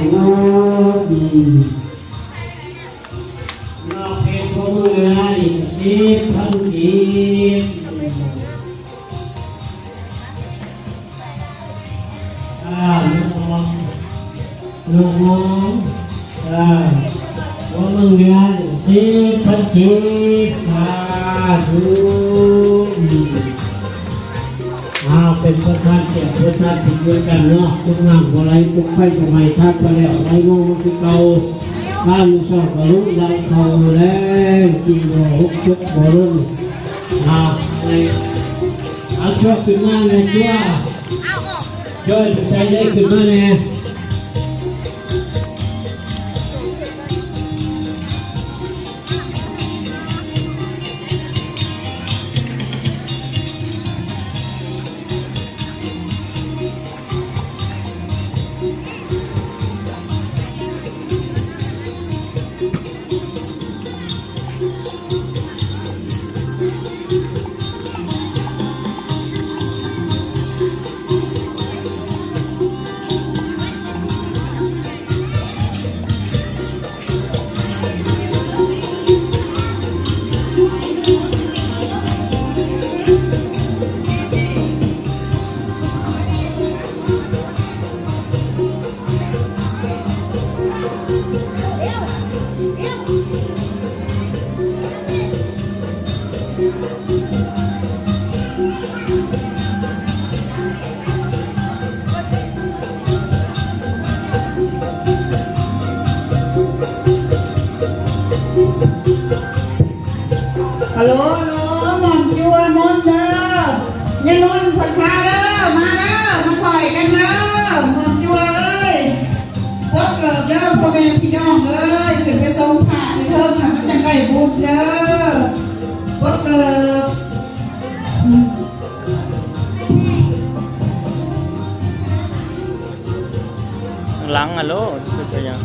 ທຸ ອືມ ນອກເພດພວກເມືອນີ້ກໍສິບພັນກີບ. ອ່າ ນ້ອງມອງ ນ້ອງມອງ ອ່າ ພວກເມືອນີ້ສິບພັນກີບ ສາທຸ. ອືມ ອ້າວ ເປັນປະທານແຈກເພື່ອທານສິດດ້ວຍກັນເນາະ. ທຸກນາງບໍ່ໄດ້ ທຸກໄຟບໍ່ໄໝ້ ທາດບໍ່ແລ້ວ ໄດ້ນ້ອງຄືເກົ່າ. ທ່ານສອງກະລຸໄດ້ເຂົ້າແລ້ວ ຈີບໍ່ຫົກຈົກບໍ່ລົງ. ອາ ເອົາ ເອົາ ເຈົ້າຂຶ້ນມາແດ່ ເຈົ້າ ເຈົ້າໄປໃສ ໄດ້ຂຶ້ນມາແດ່. ຮັລໂຫຼ ຮັລໂຫຼ ໝ່ອມຈົວມົນເດີ ຍານົນເພິ່ນພາເດີ ມາເດີ ມາຊ່ອຍກັນເດີ ໝ່ອມຈົວເອີຍ. ປົດເກີບເດີ ພໍ່ແມ່ພີ່ນ້ອງເອີຍ ຂຶ້ນໄປຊົງພະຢູ່ເທິງຫັ້ນ ມັນຈັ່ງໄດ້ບຸນເດີ ປົດເກີບ. ຫຼັງຫັ້ນໂລ ຄືໄປຫຍັງ? ອ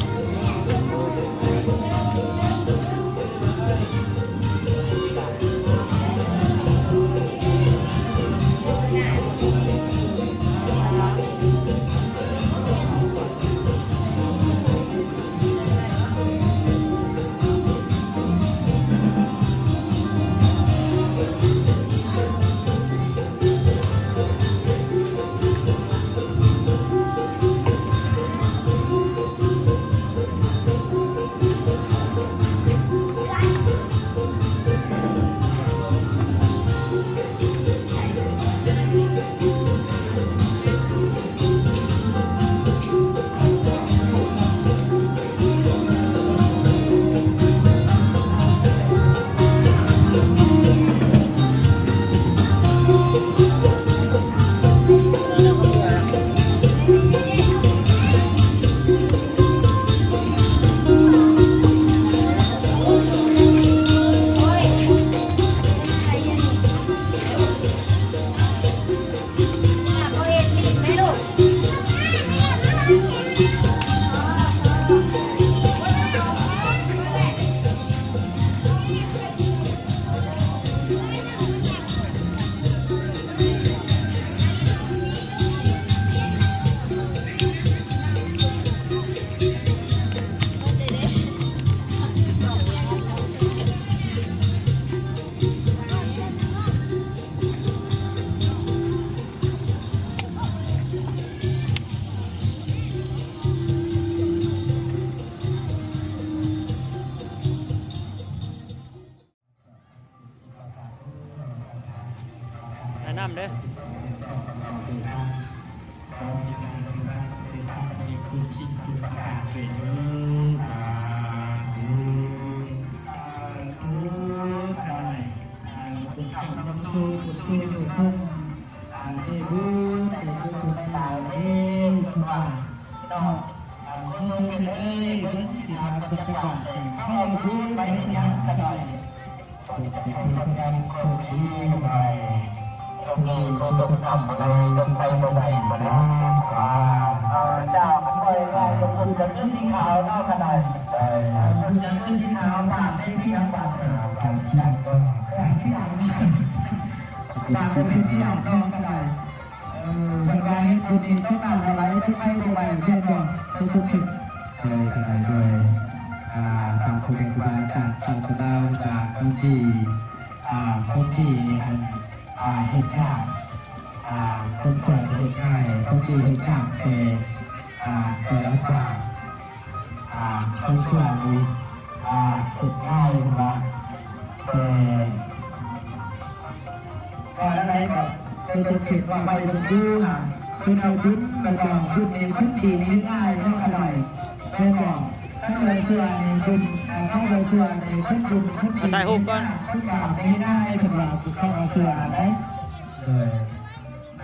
ນຳເດີ. ໂດຍ ໂດຍ ໂດຍ ອ່າ ທາງຜູ້ແມ່ຄູບາອາຈານ ຊາວລາວ ຈາກພື້ນທີ່ ອ່າ ຄົນທີ່ ອ່າ ເຮັດງານ ອ່າ ຄົນຊ່ວຍເຮັດງານ ຄົນທີ່ເຮັດງານແຕ່ ອ່າ ແຕ່ລະປາ ອ່າ ຄົນຊ່ວຍ ອ່າ ເຮັດງານວ່າ ແຕ່ ວ່າແນວໃດກໍ ເຈົ້າຕ້ອງຄິດວ່າໄວ້ເບິ່ງດູນະ ເພິ່ນເອົາບຸນໄປຕ້ອງບຸນໃນພື້ນທີ່ນີ້ງ່າຍເນາະ ອາໄດ ແມ່ນບໍ່? ຄັນວ່າເຊື່ອໃນບຸນ ເອີ ຄັນວ່າເຊື່ອໃນເພິ່ນບຸນເພິ່ນດີ ເອົາຖ່າຍຮູບກ່ອນ ເພິ່ນກໍເອົາໄປເຮັດງານ ເພິ່ນວ່າເຂົາເອົາເຊື່ອໄດ ເອີ ອ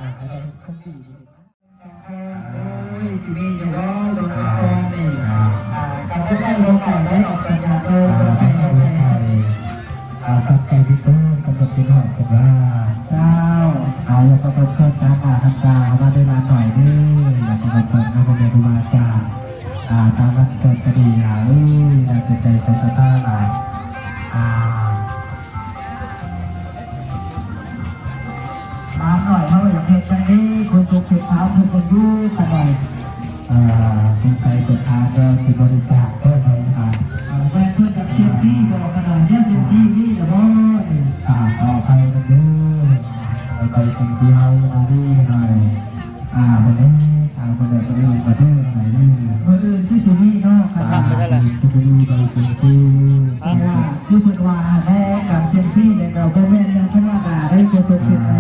າ ອັນນີ້ເພິ່ນດີ. ໂອ້ຍ ຊິມີຢູ່ບໍ່ ລົງໄປກ່ອນນີ້ ອ່າ ກໍບໍ່ໄດ້ລົງໄປໄດ້ອອກຈາກງານ ເອີ ລົງໄປ ລົງໄປ ອ່າ ຕັ້ງໃຈດີເດີ ກຳນົດຊິຮອດ ເພິ່ນວ່າ ເຈົ້າ ອ່າ ຢ່າປະສົບເກີດການໜ້າຫັນຕາເຂົ້າມາໄດ້ຫຼາຍໜ້ອຍເດີ ຢ່າປະສົບເກີດນຳພໍ່ແມ່ຄູບາອາຈານ ອ່າ ຕາມວັນເກີດກໍດີ ອ່າ ເອີຍ ແລ້ວແຕ່ໃຈໃຈສັດທາຫຼາຍ ອ່າ ຫຼານໜ້ອຍເຮົາຢາກເຮັດຈັ່ງໃດ ຄົນຕົກເປັນຂາວເພິ່ນກໍຢູ່ຂະໜ້ອຍ ເອີ ສົງໄສເພິ່ນອາດຈະຊິບໍລິຈາກເດີ ເອີ ແມ່ນເພິ່ນຢາກເຊັບປີ້ບໍ່ຂະໜ້ອຍ ແນວເຊັບປີ້ມີແລ້ວບໍ່ນີ້ ອ່າ ຂໍອະໄພນຳເດີ ອະໄພສິ່ງທີ່ເຮົາບໍ່ມີໜ້ອຍ ອ່າ ບໍ່ໄດ້ ອ່າ ບໍ່ໄດ້ ບໍ່ໄດ້ ບໍ່ໄດ້ ມື້ອື່ນຄືຊິມີເນາະ ຄັນວ່າ ຄືຊິມີໃບເຊັບປີ້ ຄືເພິ່ນວ່າແຫຼະ ການເຊັບປີ້ນີ້ກໍບໍ່ແມ່ນເລື່ອງທຳມະດາເດ້ ເຈົ້າຕົກເປັນ ອ່າ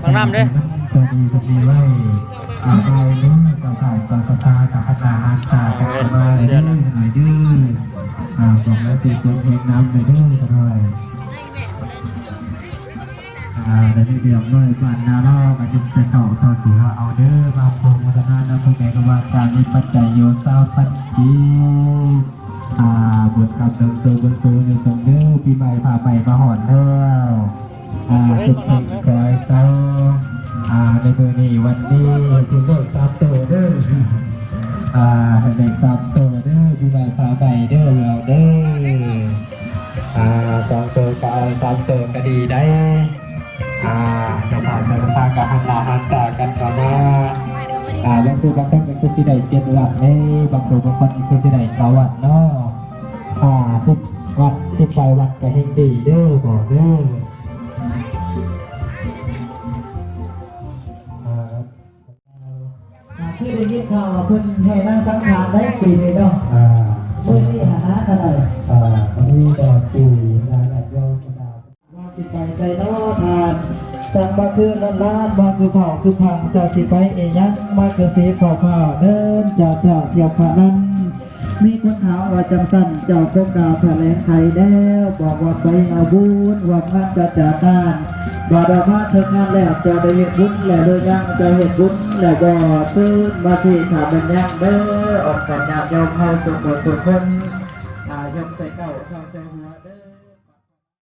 ບັງນຳເດ້ ກໍມີ ກໍມີໄວ້ ອ່າ ໄດ້ເດີ ກໍຂາຍກໍສະພາກັບຄະນະອາຈານກັນມາເດີ ໜ້ອຍເດີ ອ່າ ບອກແລ້ວຕິດຕົກເຮງນຳເດີ ໜ້ອຍ. ອ່າ ໄດ້ເລື່ອງນ້ອຍບ້ານນາລາວ ກໍຈຶ່ງຈະເຂົ້າຕອນທີ່ເຮົາເອົາເດີ ມາໂປຣໂມທະນານຳພໍ່ແມ່ຄູບາອາຈານ ມີປັດໄຈຢູ່ຊາວພັນກີບ ອ່າ ບຸນຄຳເຖິງສູ່ບຸນສູ່ຢູ່ເຖິງເດີ ປີໃໝ່ຟ້າໃໝ່ມາຮອດແລ້ວ ອ່າ ສຸກເພັງຄອຍເຊົາ ອ່າ ໃນມື້ນີ້ວັນດີ ຖືກເລກສາມໂຕເດີ ອ່າ ໃຫ້ເລກສາມໂຕເດີ ປີໃໝ່ຟ້າໃໝ່ເດີ ເອົາເດີ. ອ່າ ສອງໂຕກໍເອົາ ສາມໂຕກໍດີໄດ໋ ອ່າ ເຈົ້າພາບເຈົ້າສະພາກໍຫັນໜ້າຫັນຕາກັນເຂົ້າມາ ອ່າ ບາງຜູ້ບາງຄົນກໍຄືຊິໄດ້ເຈັດວັດເດ້ ບາງຜູ້ບາງຄົນກໍຄືຊິໄດ້ເກົ້າວັດເນາະ ອ່າ ສິບວັດ ສິບປາຍວັດກໍແຮ່ງດີເດີ ບອກເດີ ອ່າ ອ່າ ຄືໄດ້ຍິນຂ່າວວ່າເພິ່ນແຫ່ນາງສັງຂານໄດ້ປີນີ້ເນາະ ອ່າ ມື້ນີ້ຫັ້ນນະ ເທົ່າໃດ ອ່າ ມື້ນີ້ກໍທີ່ລາຍລະຍະຍາວ ວ່າຊິໄປໃສເນາະທ່ານ ຈັ່ງມາຄືລ້ານໆ ມາຄືເຜົາຄືຜັງ ເຈົ້າຊິໄປອີ່ຫຍັງ ມາຄືສີຟ້າວໆ ເດີນເຈົ້າໆ ທ່ຽວພະລັນ ມີຄົນຖາມວ່າຈັ່ງຊັ້ນ ເຈົ້າກໍກ່າວຖະແຫຼງໄຂແລ້ວ ບອກວ່າໄປເອົາບຸນຮ່ວມງານກະຈາກງານ ບາດວ່າມາເຖິງງານແລ້ວ ເຈົ້າໄດ້ເຮັດບຸນແລ້ວຫຼືຍັງ ເຈົ້າເຮັດບຸນແລ້ວບໍ່ ຕື່ນມາທີ່ຖ້າແມ່ນຍັງເດີ ອອກກັນຍາດໂຍມເຮົາທຸກຄົນທຸກຄົນ